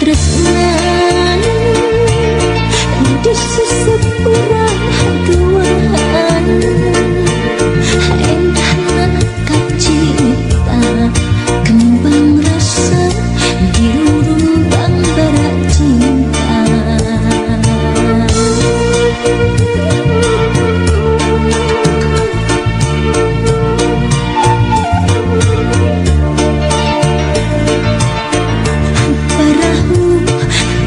Katresnan di sesepurang duaan, endahna kacinta kembang rasa di rumbang bara cinta. Parahu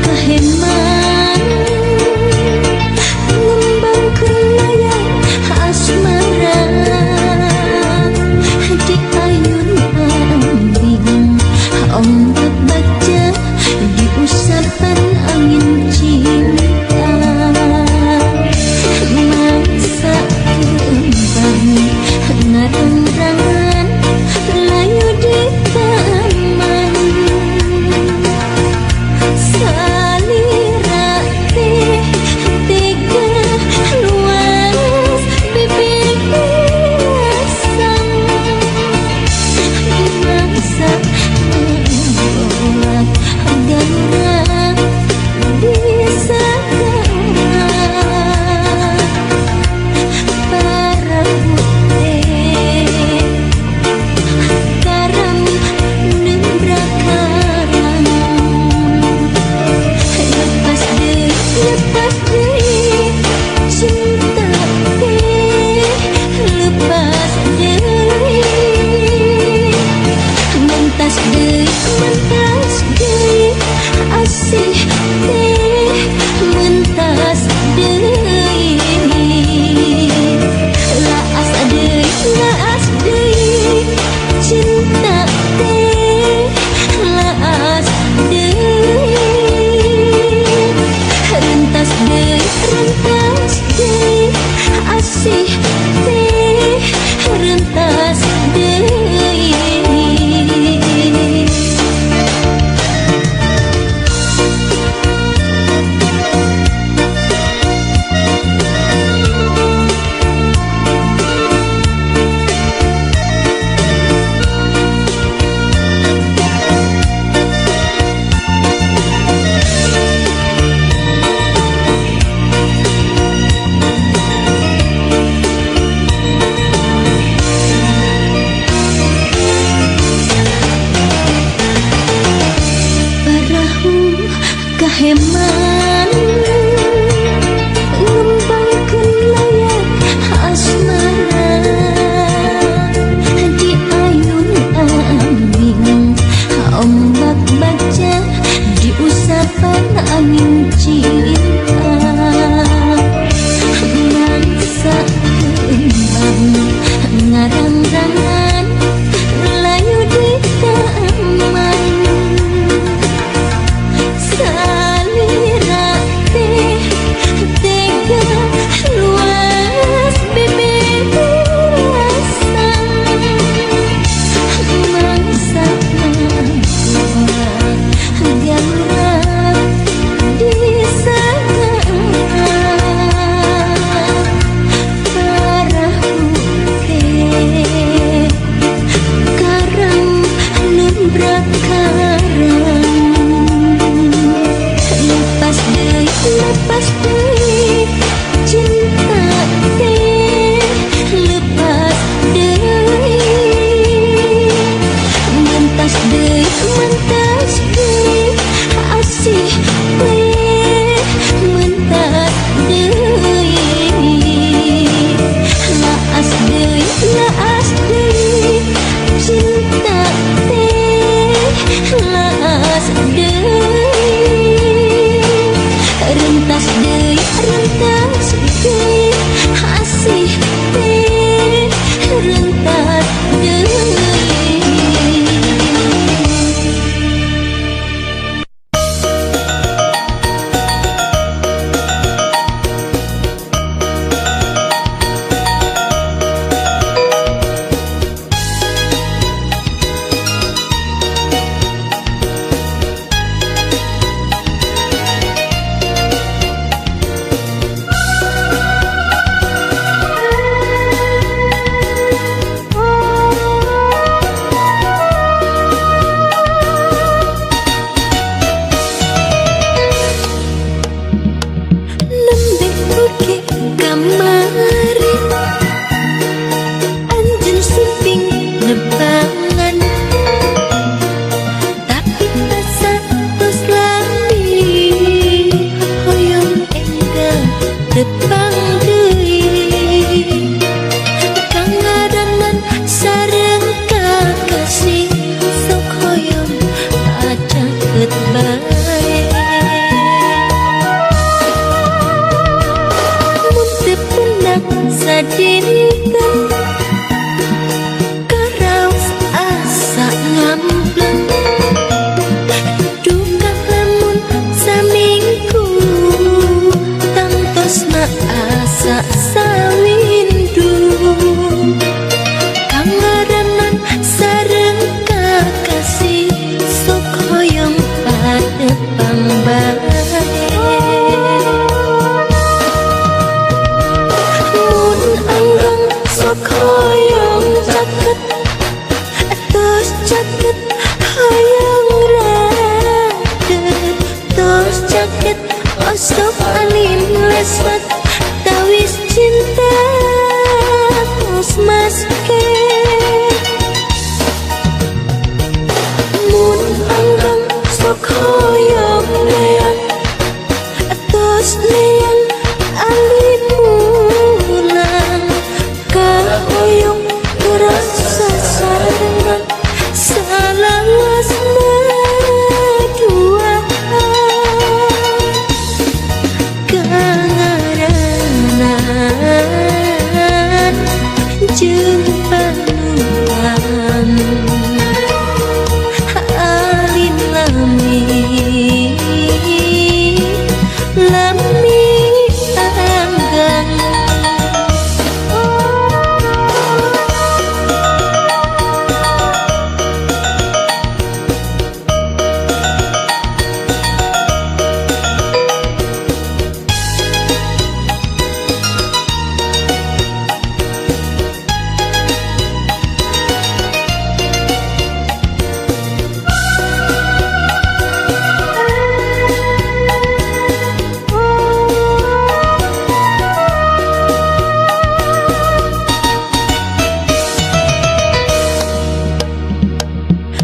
kaheman ngembangkeun layar asmara di ayun ambing ombak baca di usapan angin cinta. Mangsa kembang ngarang-rangan layu di taman, salira teh tega luas bibir asam. Mangsa menolak galura di segara parahu teh karam nembrak karang. Lepas deui, lepas deui cinta teh, lepas deui. Mentas deui, mentas deui asih teh, mentas deui. Laas deui, laas deui cinta teh, laas deui. Rentas deui, rentas deui asih teh, rentas deui. Parahu kaheman ngembangkeun layar asmara di ayun ambing ombak baca di usapan angin cinta. Mangsa kembang ngarang-rangan layu di taman, salira teh tega luas bibir asam. Mangsa menolak galura di segara parahu teh. maske. Mun anggang sok hoyong neang, tos neang alimulang, kahoyong terasa sarengan salawasna duaan. Kangaranan jeung panutan alin lami lami anggang.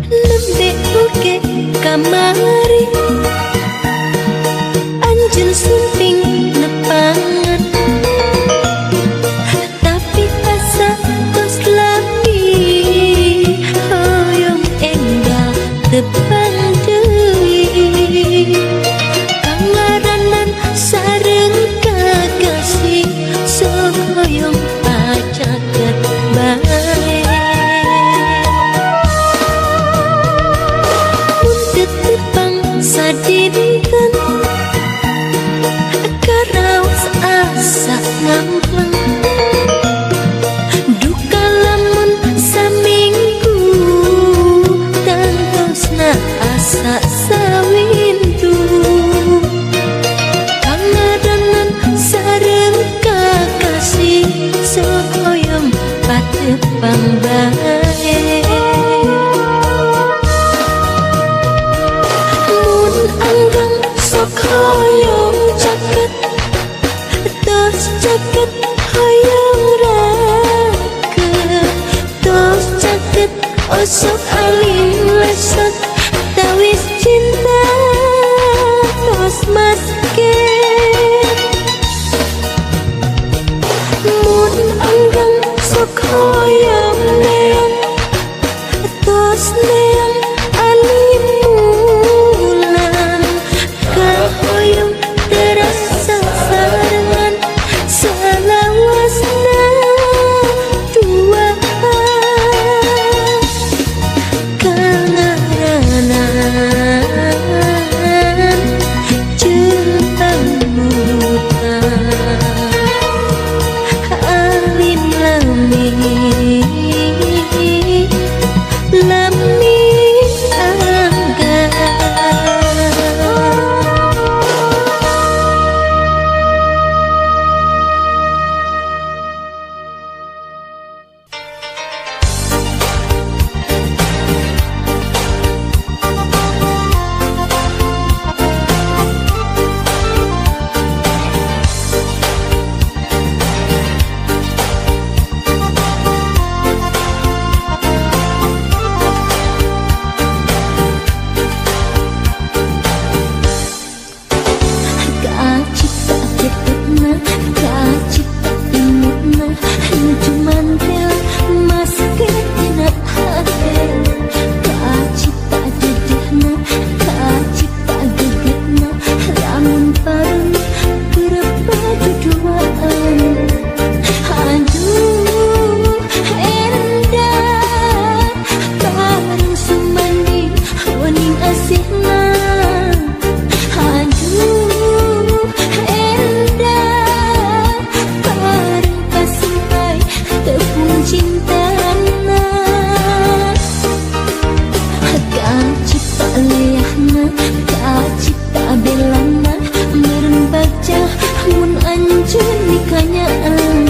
Nembe oge kamari anjeun sumping nepangan, tapi asa tos lami hoyong enggal tepang deui. Kangaranan sareng kakasih sok hoyong pacaket bae. Mun teu tepang sadinten karaos asa ngampleng, duka lamun saminggu tangtosna asa sawintu. Kangaranan sareng kakasih sok hoyong patepang bae. Mun anggang sok hoyong caket, tos caket hoyong raket, tos caket osok alim lesot, tawis cinta tos maske. Mun anggang sok hoyong neang, tos neang alimulang, kahoyong terasa sarengan salawasna duaan. Kangaranan jeung panutan alim lami lami anggang. Kacipta ketepna, kacipta imutna, nuju mantel maske tina hate. Kacipta dedehna, kacipta gegetna, lamun pareng keur paduduaan. Aduh endah bareng sumandi wening asihna. Aduh endah bareng pasimpai tepung cintana. Kacipta leahna, kacipta belana, meureun bagja mun anjeun nikanyaan.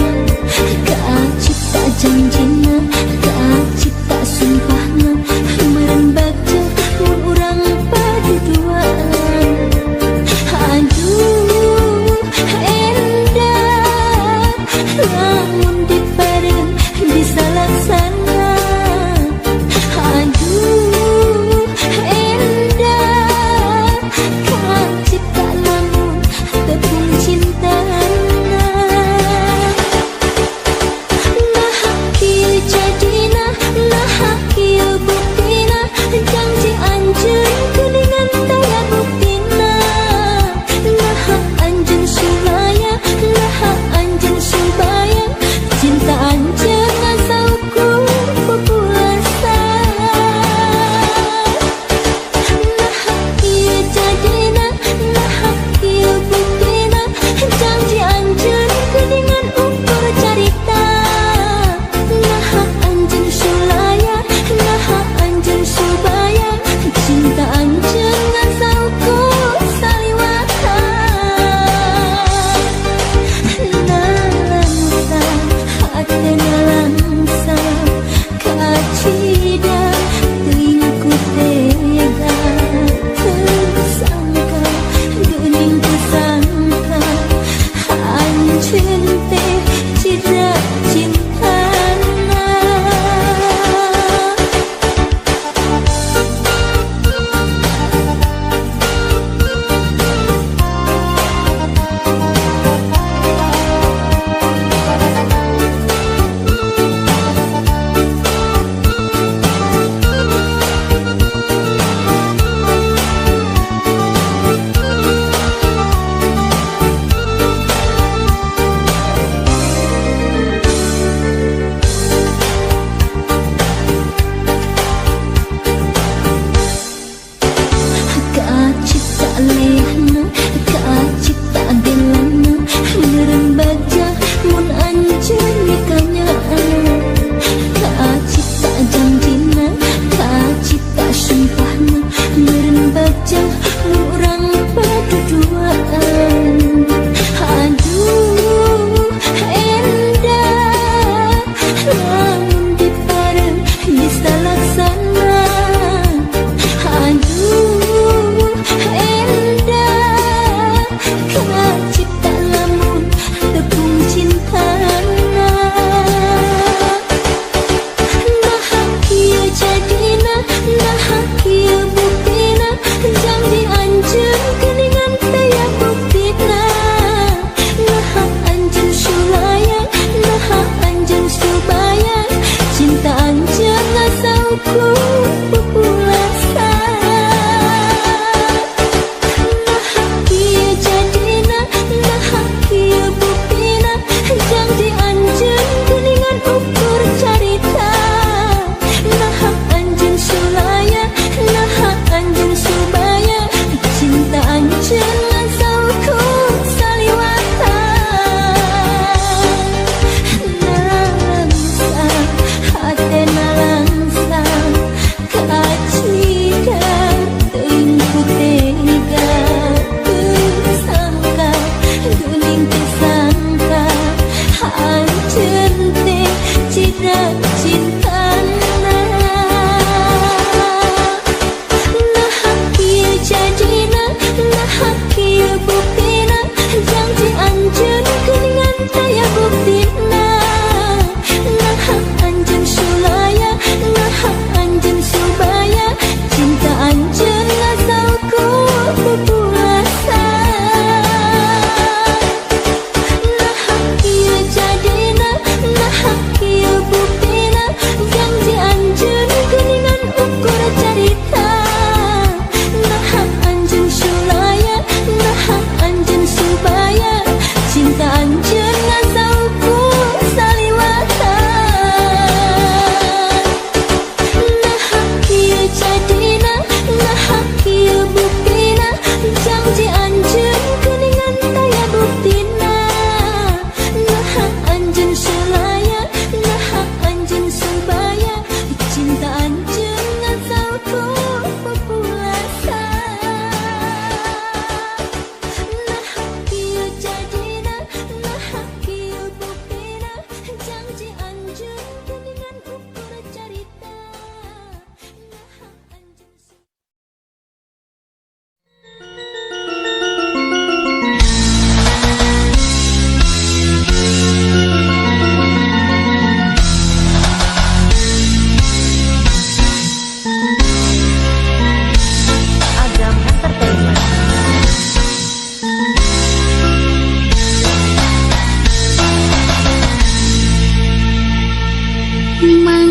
Kacipta janjina, kacipta sumpahna, meureun bagja mun urang paduduaan. Aduh endah lamun dipareng di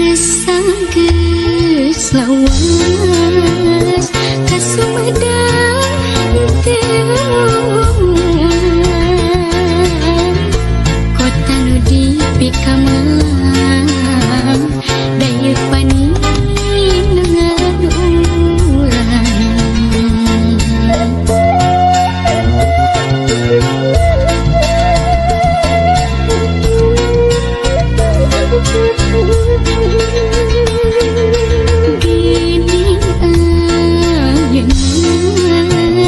Desa geus lawas ka Sumedang teu. Kota nu dipikamelang dayeuh paninungan urang. Geuning ayeuna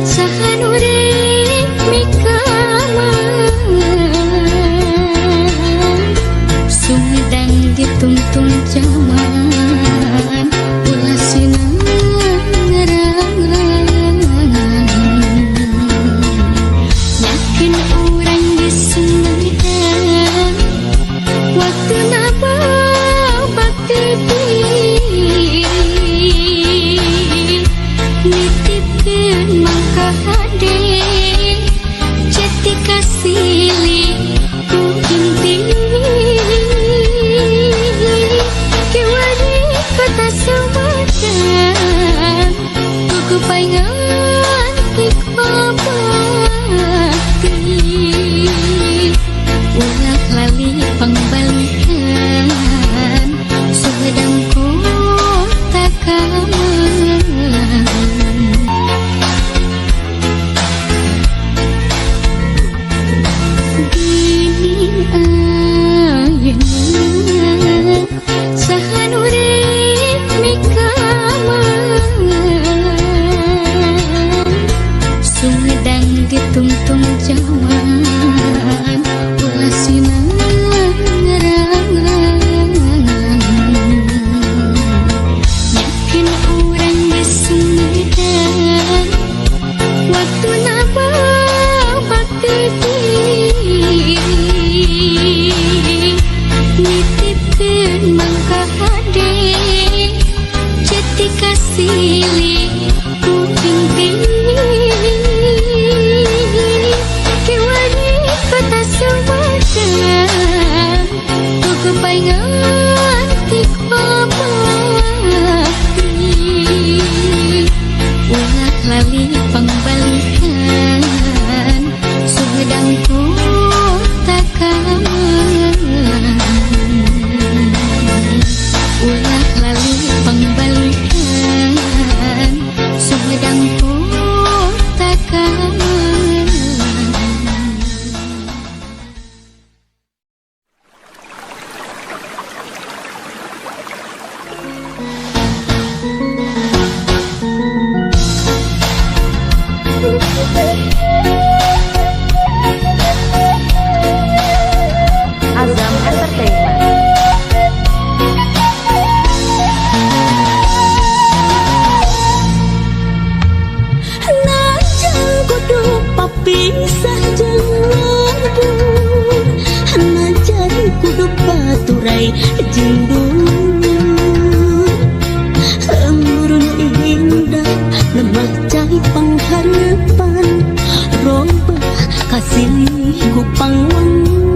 saha nu rek mikameun? Sumedang ditungtung jaman, ulah sinarang. Yakin urang di Sumedang waktuna babak titih, nitipkeun mangka hade jati kasilih ku intih. Kiwari kota Sumedang kuku paingan tikmabakti, ulah lali pangbalikan Sumedang kota kamelang. Geuning ayeuna saha nu rek mikameun? Sumedang ditungtung jaman, ulah sinarang. Yakin urang di Sumedang waktuna babak titih, nitipkeun mangka hade jati kasilih ku intih. Kiwari kota Sumedang kuku paingan tikmabakti, ulah lali pangbalikan Sumedang kota kamelang. Ulah lali pangbalikan Sumedang kota kamelang. Azam Entertainment. Najan kudu papisah jeung lembur, najan kudu paturai jeung dulur. Lembur nu indah lemah cai pangharepan, robah kasilih ku pangwangunan.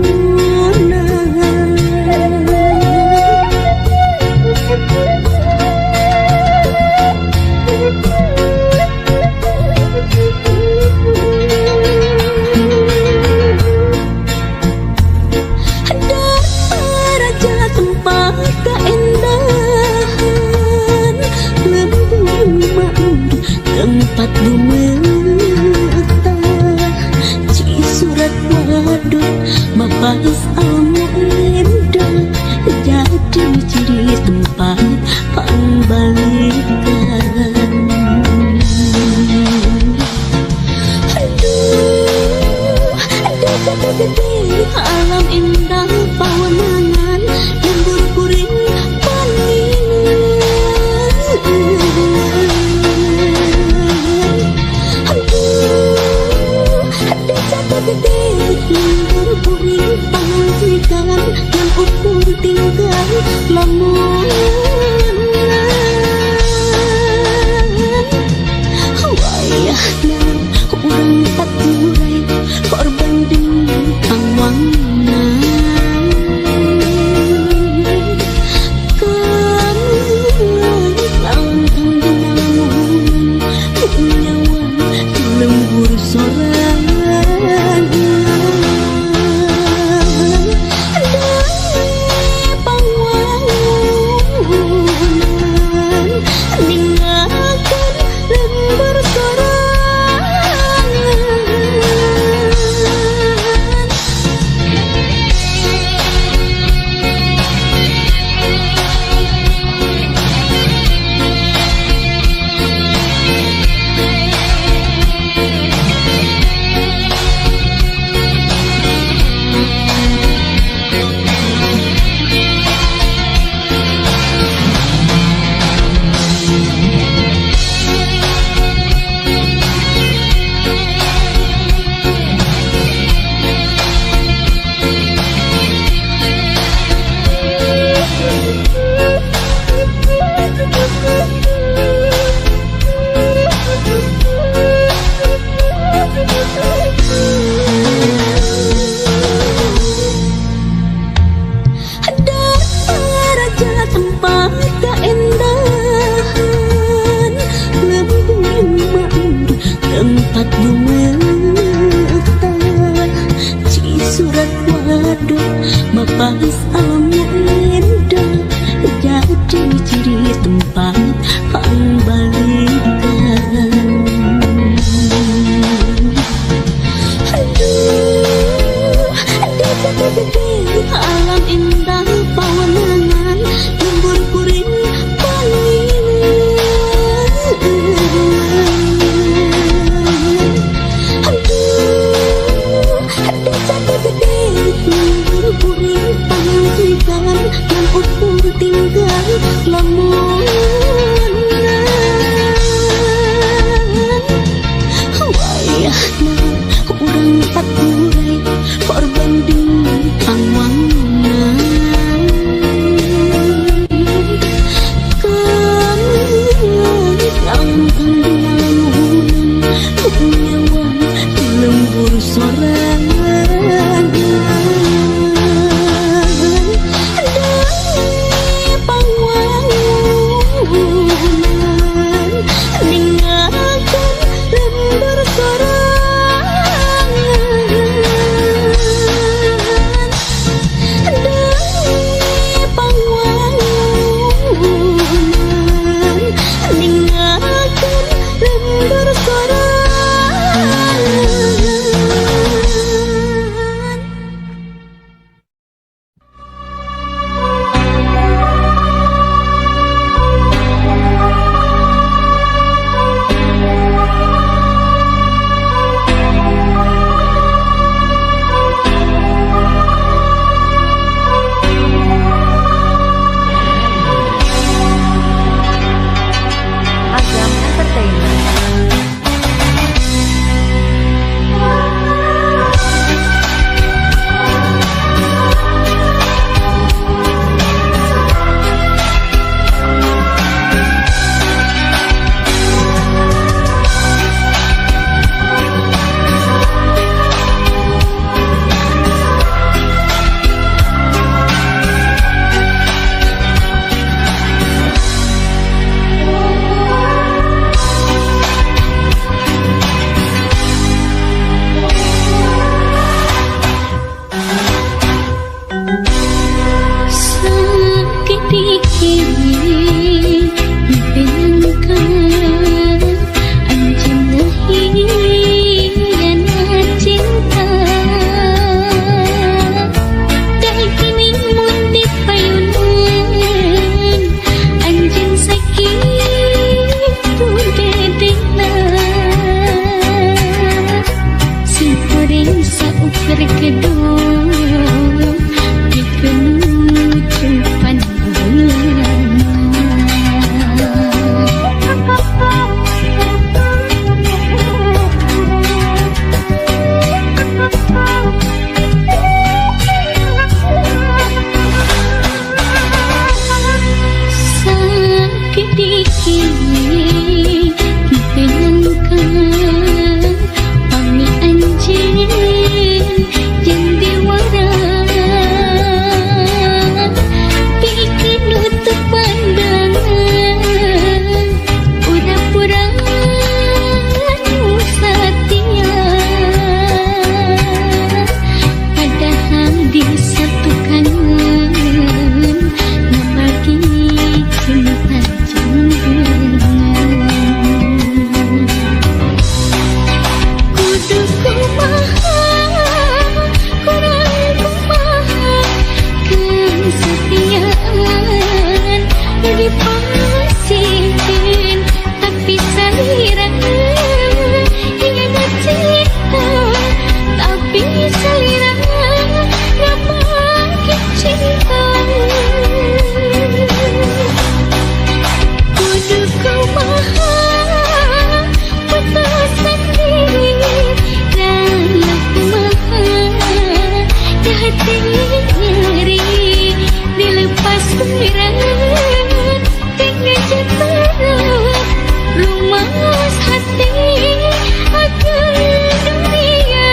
Raja tempat keindahan, lembur makmur tempat lumetah. Cisurat waduk mabas almu indah, jadi ciri tempat pangbalikan. Aduh, desa gede alam indah pawenangan, lembur kuring paningan. Aduh, desa gede lembur kuring pangajikan, ngan ukur tinggal lamunan. Wayahna urang paturai korban demi pangwangunan. Lamunan wayahna urang aturai korban di pangwangunan kang kang dina lamunan di lembur sorangan di pangwangunan ninggalkeun lembur sorangan di pangwangunan ninggalkeun lembur sorangan. Azam Entertainment. Sakit dikini bayangkan anjeunna hianat cinta daging mun dipayunan anjeun sakitu dedena simkuring saukur gedung dikenutupan sakit dikini bayangkan pami anjeun jeung diwara pikeun nutup pandangan pura-pura nu satia padahal di satu kangen ngabagikeun panjenengan. Kudu kumaha kurang kumaha kesetiaan dipasihkeun tapi salira hianat cinta tapi salira ngabagi cinta. Kudu kumaha putusan diri dalam kumaha hati nyeri dilepas berat dengan jatara rumas hati akan dunia.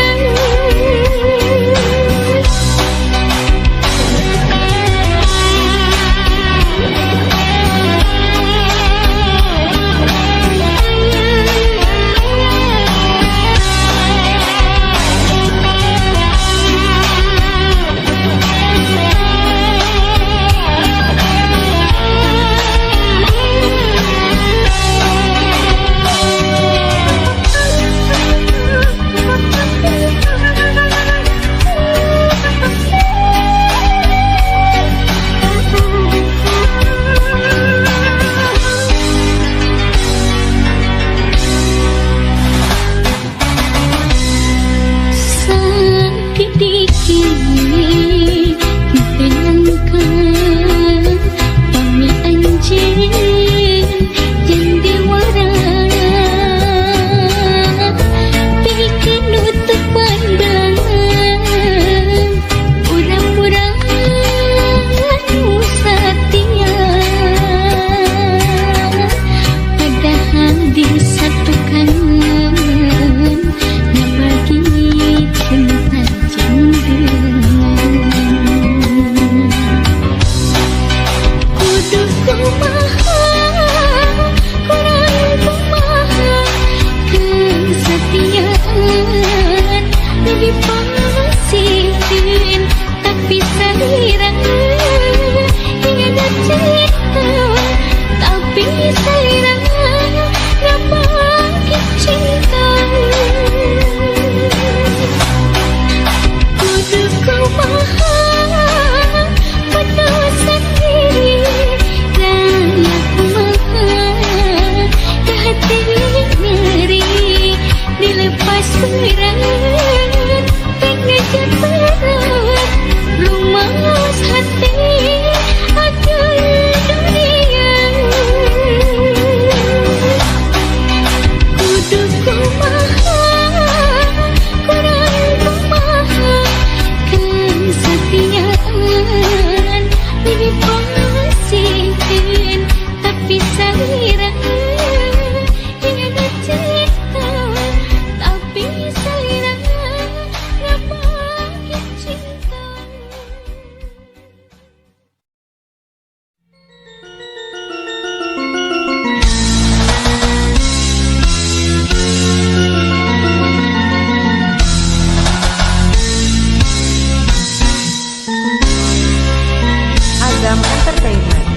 Entertainment.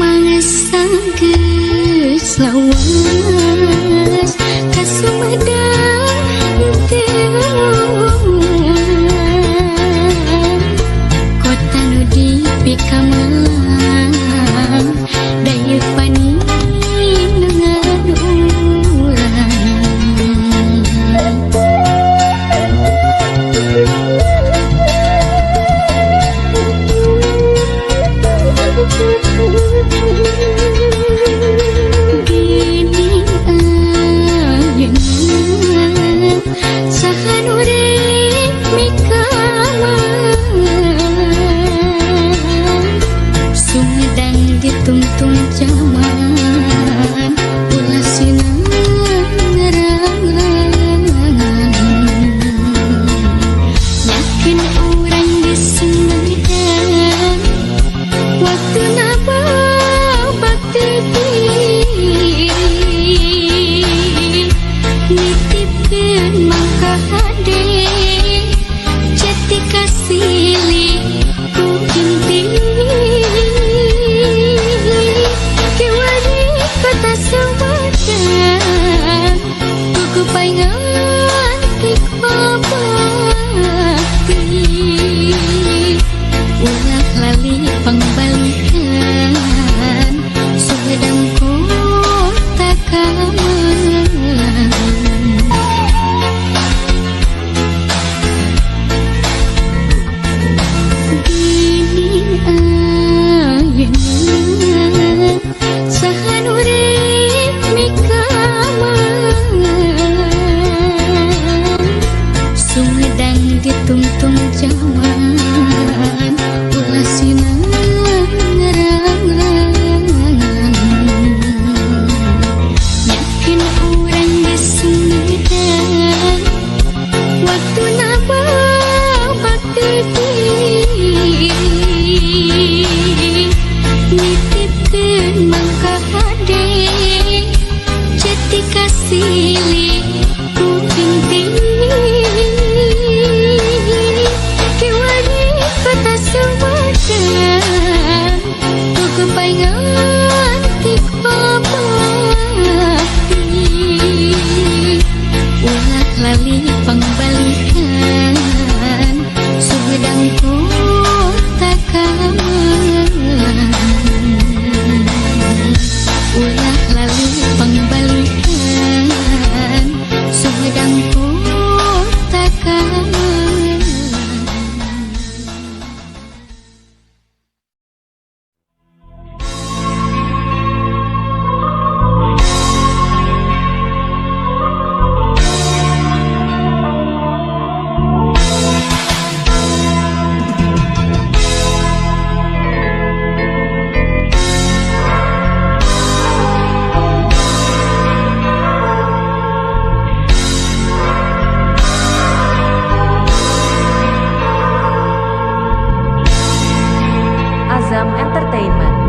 Mangsa geus lawas ka Sumedang teu kota nu dipikamalang daya paninengan urang. Gini ayeuna saha nu rek mikaman Sumedang ditungtung zaman ulah sinarang-rangan. Yakin urang di Sumedang waktu bakti diri nitipkeun mangka hade jati kasilih ku inti kiwari kota Sumedang kuku paingan ti bakti ulah lali pangbalikan Sumedang kota Kamalang. Gini ayeuna saha nu rek mikaman Sumedang ditungtung zaman ulah sinarang-rangan. Yakin urang di Sumedang waktu bakti diri nitipkeun mangka hade jati kasilih ku inti kiwari kota Sumedang kuku paingan ti bakti ulah lali pangbalikan Sumedang kota Kamalang. Ulah lali pangbalikan Sumedang kota Kamalang. Azam Entertainment.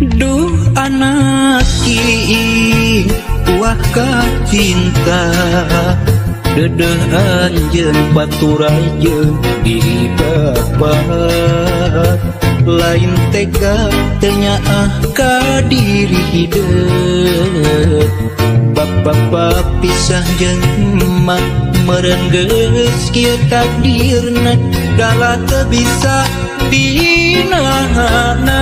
Duh anak kiing buah kacinta dedeh anjeun paturai jeung diri bapa lain tega teu nyaah ka diri hideut bapa pisah jeung emak meureun geus kieu takdirna dala teu bisa dinahana.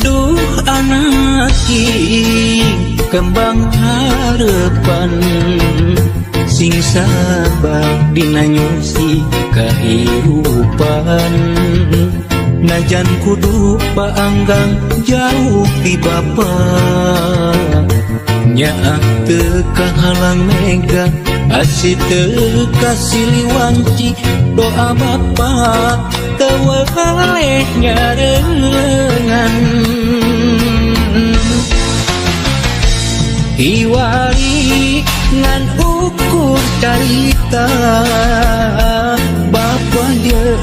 Duh anak kembang harapan Sing sabar dina nyusi kahirupan. Najan kudu paanggang jauh ti bapa, nyaah teu kahalang mega, asih teu kasiliwanci. Doa bapa teu weleh nyarengan. Iwari ngan ukur carita, bapa jeung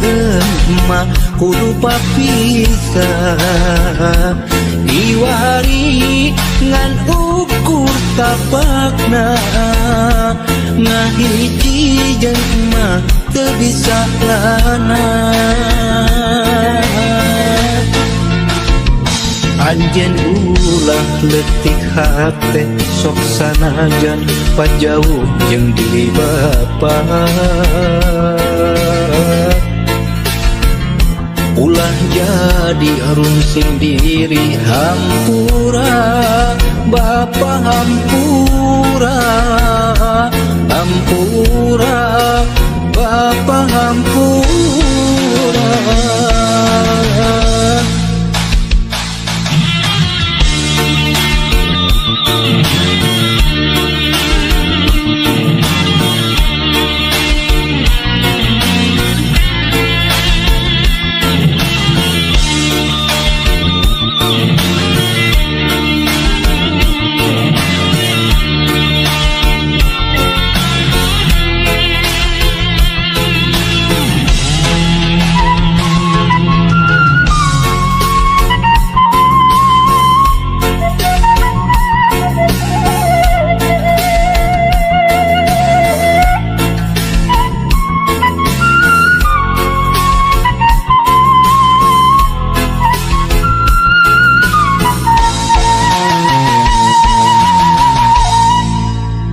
emak kudu papisah. Iwari ngan ukur tapakna, ngahiji jeung emak teu bisa lana. Anjeun ulah leutik hate, sok sanajan pajauh jeung diri bapa. Ulah jadi rungsing diri, hampura bapa, hampura, hampura bapa, hampura.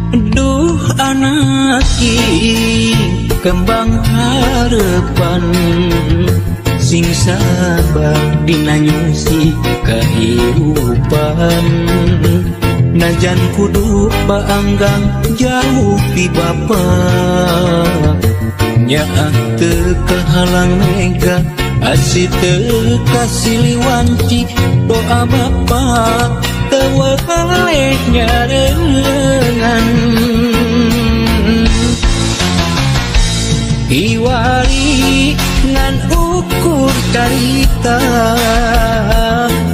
Duh anaki kembang harapan, sing sabar dina nyusi kahirupan. Najan kudu paanggang jauh ti bapa, nyaah teu kahalang mega, asih teu kasiliwanci. Doa bapa teu weleh nyarengan. Iwari ngan ukur carita,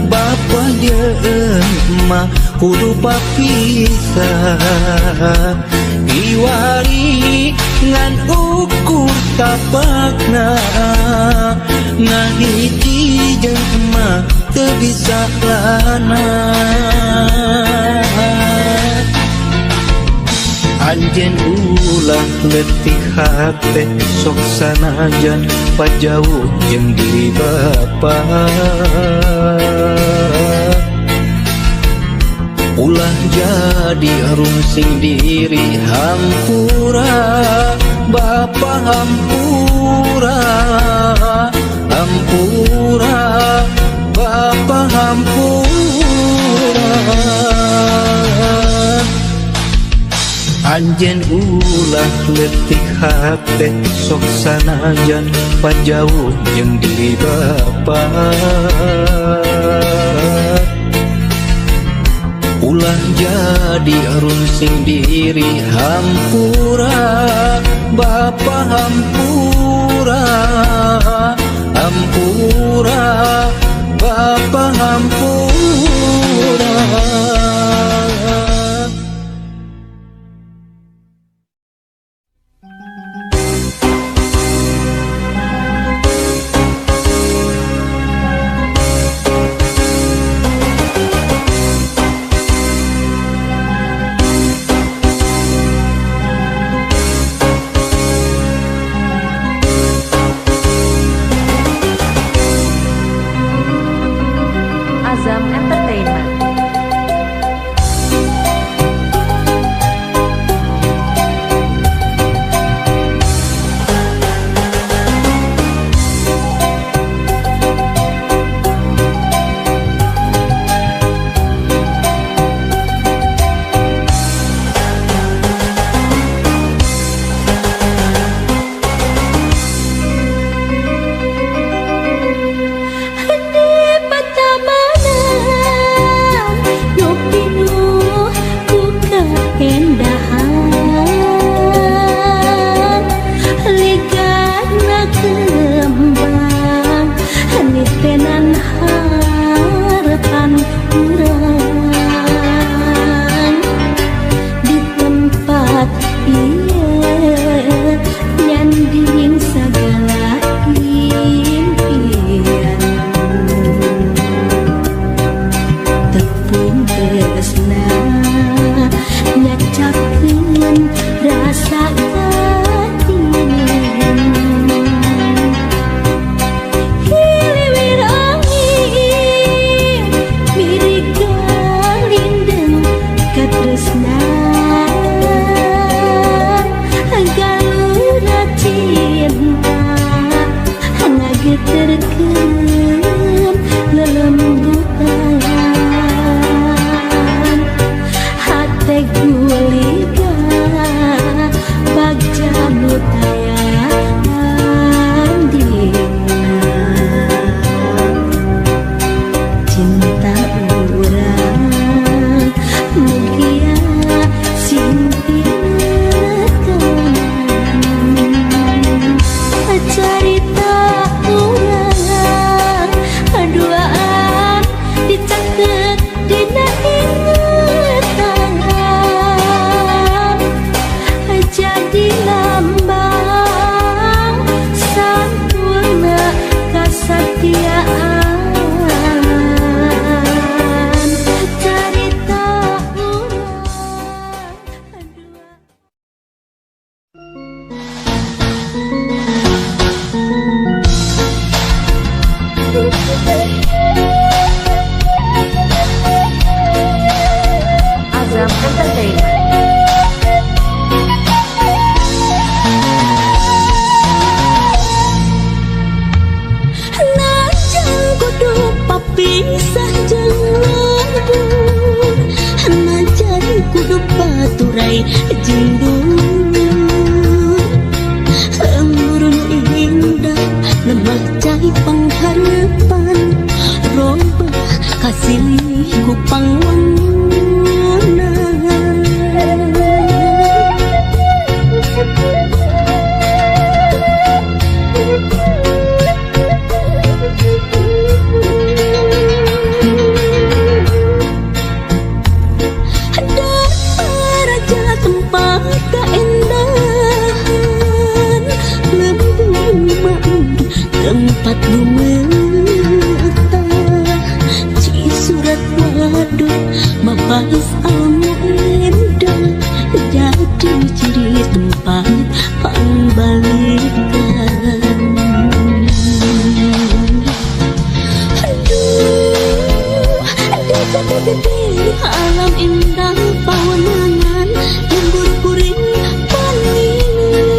bapa jeung emak kudu papisah. Iwari ngan ukur tapakna, ngahiji jeung emak teu bisa lana. Anjeun ulah leutik hate, sok sanajan pajauh jeung diri bapa. Ulah jadi rungsing diri, hampura bapa, hampura, hampura bapa, hampura. Anjeun ulah leutik hate, sok sanajan pajauh jeung diri bapa. Ulah jadi rungsing diri, hampura bapa, hampura, hampura bapa, hampura. Azam Entertainment. jeung dulur. Lembur indah lemah cai pangharepan, robah kasilih ku pangwangunan. Raja tempat keindahan, lembur makmur tempat lumetah. Cisurat wadud mabais almu indah, jadi ciri tempat pangbalikan. Aduh, desa gede alam indah pawenangan, lembur kuring paningan.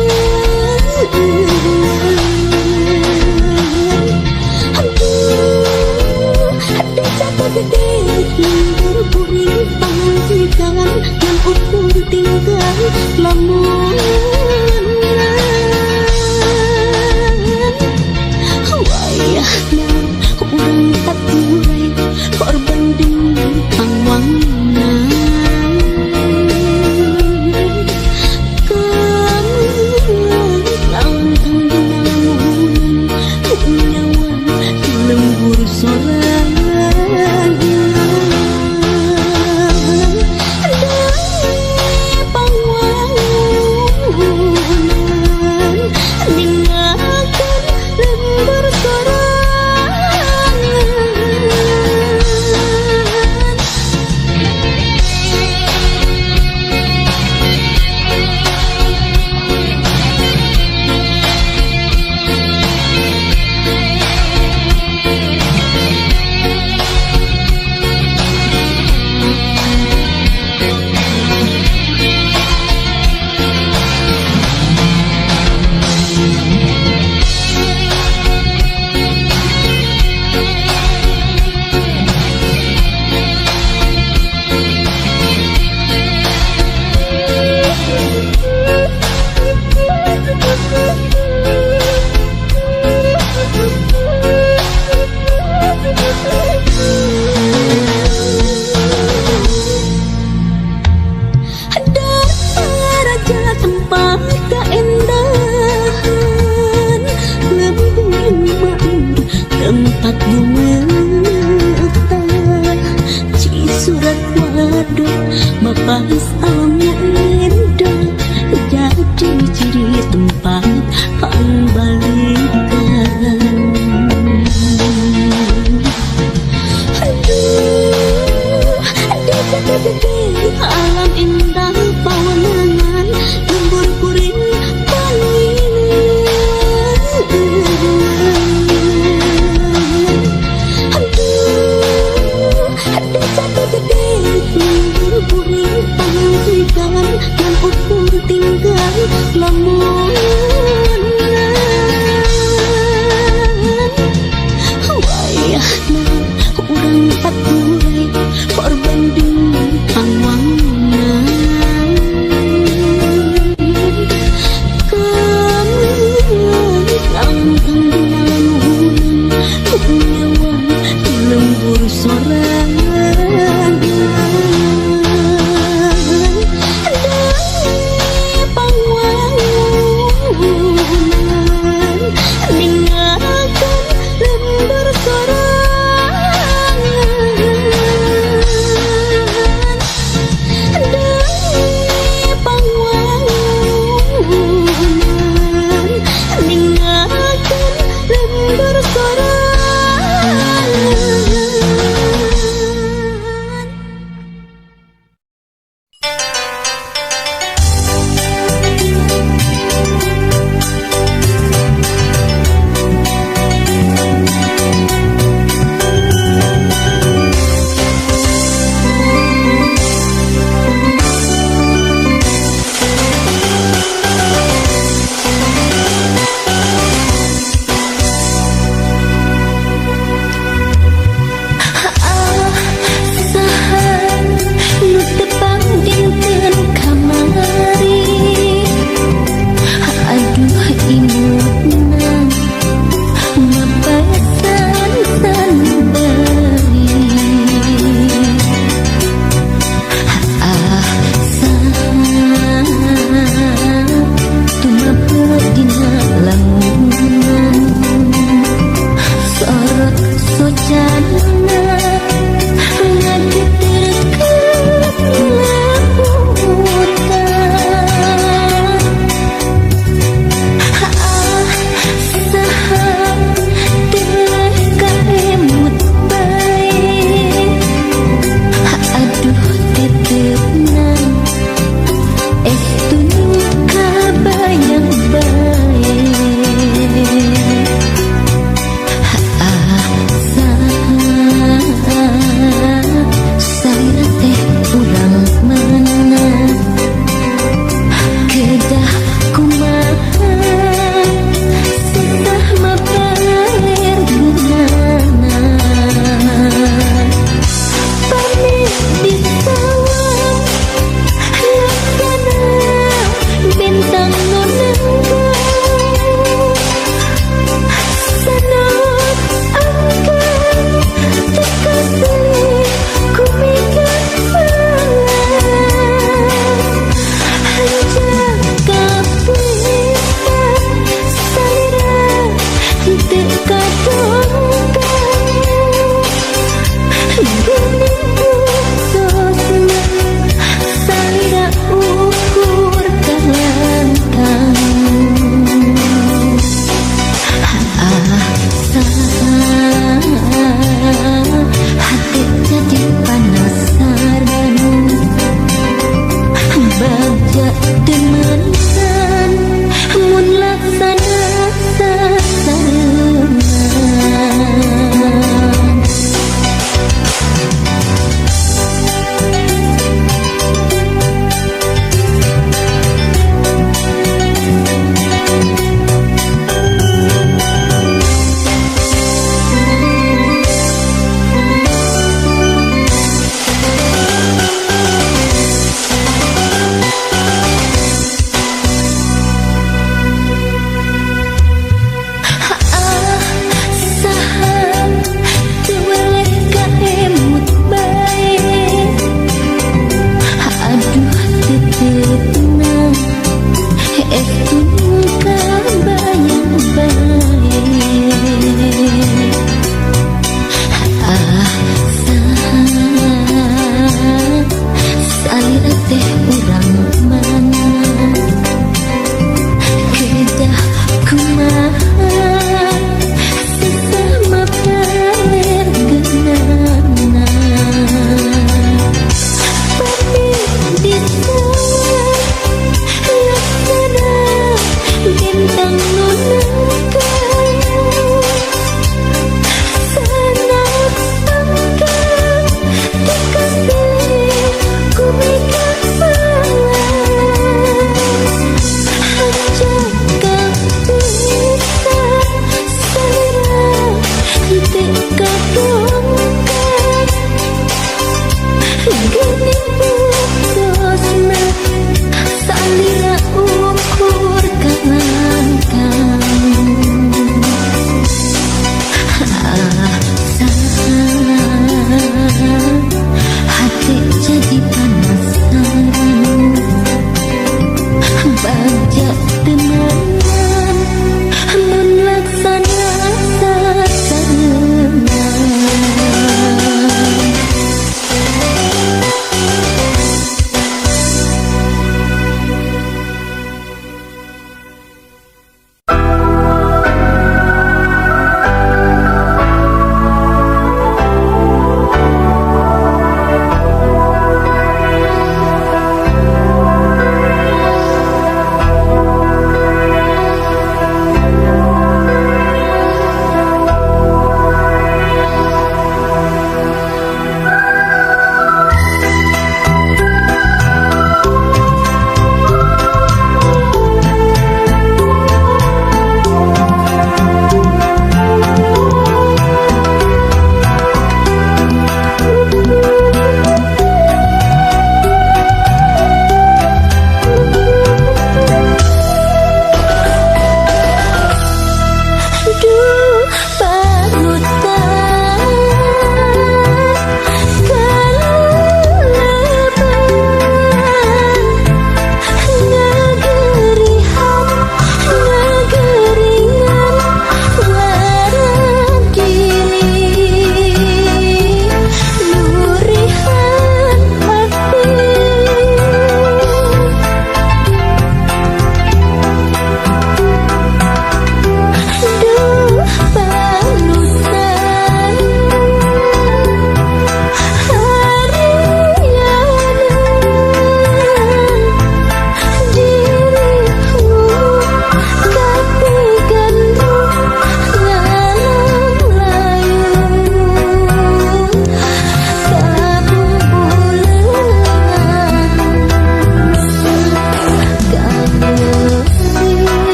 Hayang.